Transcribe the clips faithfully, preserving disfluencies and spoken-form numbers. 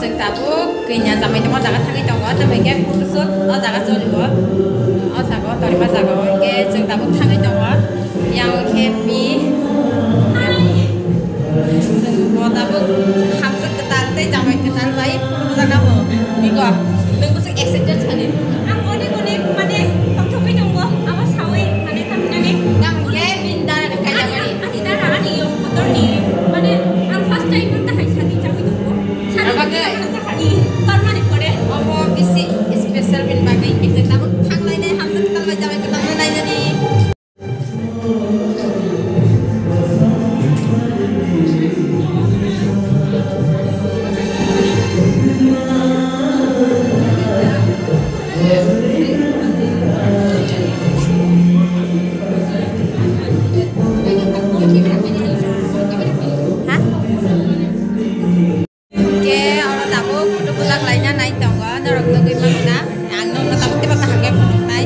Chwng tabuk kanya jamai tongma jaga thangwi tongo, tamo hwnkhe photoshoot o jaga choli o. O jaga o torima jaga o hwnkhe chwng tabuk thangwi tongo. Yang hwnkhe pi. Chwng bo tabuk hamjwk kwtal tei jamai kwtal bai phunukjak namo. Biko, nwng bwswk excited sani? Ang onek onek mane tongthokgwi tongo, abo sawi mane tamhinani. Nang hwnkhe bini dara rwkha ani, jabari. Ani dara ani yong kotorni mane ang first time ang tahai sadi chagwi tongo. Sadi chagwi tongo, sadi. Tormani pore. Obo bisi special bini bagwi, bini tabuk thanglainai hamjwk kwtal bai jamai kwtal nainani. Ha? Hwnkhe oro tabuk photo bujak laina nai tongo, norok nugwi mankha. Ang nokno tabuk teibo kaham khe phunuknai.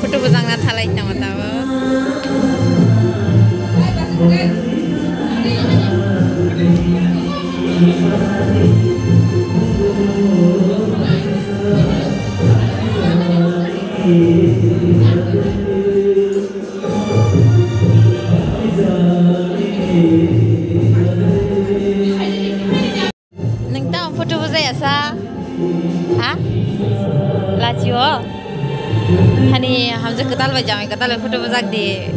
Photo bujak na thalai tongo tabuk. Nwng tamo photo bujaya sa? Ha? Lachio? Hani hamjwk kwtal bai jamai kwtal bai photo bujak di.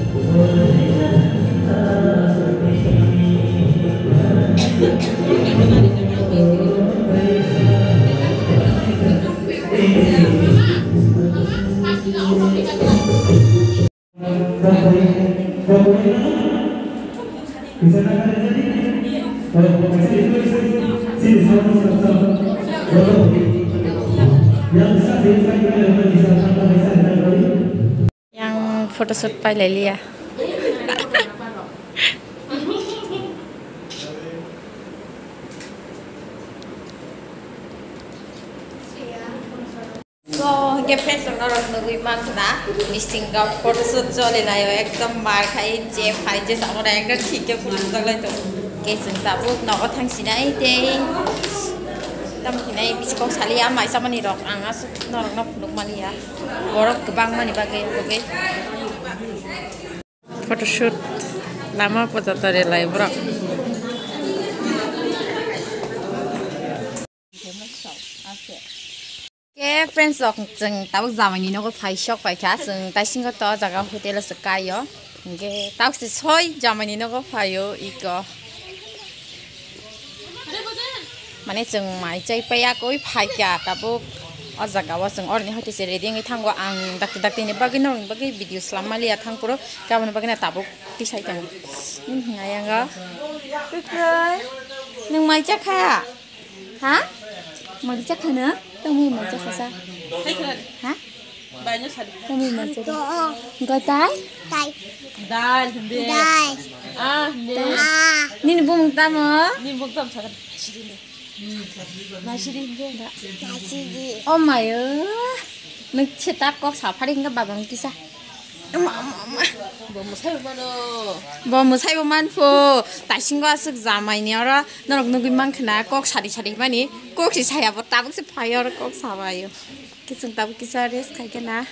Yang photoshoot pai lai liya. So, hwnkhe friends rok norok nugwi mankha na, bisingo photoshoot choli laio, ekdom mar khai, je phai, je samo na, ekdom thik khe phunukjak lai tongo. Hwnkhe chwng tabuk nogo thang sinai tei tamo hinai bisi kok saliya, mai chamani rok ang aswk norok no phunuk maliya, borok kwbang mani bagwi, bagwi. Photoshoot lama pojato relai borok. Ke friends rok, chwng tabuk jamaini nogo phai sok paikha, chwng taisingo to jaga hotel o se kaio, hwnkhe tabuk se soi jamaini nogo phaio iko. Mane chwng mai chai paiya koi phaikha tabuk o jaga o chwng oroni hoite se ready wngwi thango ang dakti dakti ni bagwi norokni bagwi video slam maliya thang phuru kaboni bagwi na tabuk tisai tongo. Ayang o kwkhwrwi nwng mai chakha ha? Mai chakha na? Tamo mai chakha sa? Ha? Tamo mai chakha. Gotai? Dal, hindi. Dal. Ah, hindi. Ah. Nini bumung tamo? Nini bumung tamo sakit. Sirine. Nasidi hingke. Nasidi. Oh my, eh. Nwng chetak kok saphari hingke babang kisa. Ama, ama, ama. Bo mwsai bo mano. Bo mwsai bo manpho. Taisingo aswk jamai ni oro norok nugwi mankha na kok sadi sadi mani. Kok si saya bo tabuk se phai oro kok sabaio. Kisung tabuk kisa rest khai khe na.